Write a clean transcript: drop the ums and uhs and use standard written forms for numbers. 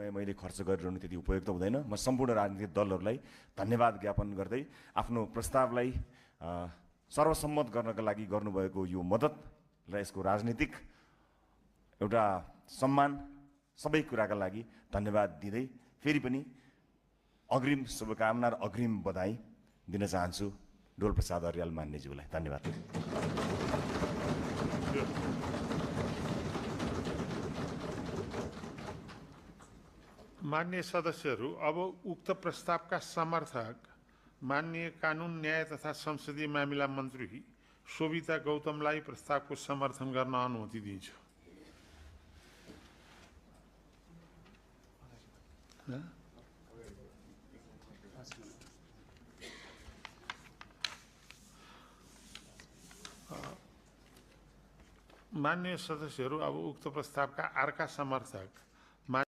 समय मैले खर्च गरिरहनु त्यति उपयुक्त हुँदैन। म सम्पूर्ण राजनीतिक दलहरूलाई धन्यवाद ज्ञापन गर्दै आफ्नो प्रस्तावलाई सर्वसम्मत गर्नका लागि गर्नुभएको यो मद्दत र यसको राजनीतिक एउटा सम्मान सबै कुराका लागि धन्यवाद दिँदै फेरि पनि अग्रिम शुभकामना र अग्रिम बधाई दिन चाहन्छु डोल प्रसाद अर्याल मान्यज्यूलाई। धन्यवाद। मान्य सदस्यहरू, अब उक्त प्रस्तावका समर्थक माननीय कानुन न्याय तथा संसदीय मामिला मन्त्री शोभिता गौतमलाई प्रस्तावको समर्थन गर्न अनुमति दिन्छु। मान्य सदस्यहरू, अब उक्त प्रस्तावका अर्का समर्थक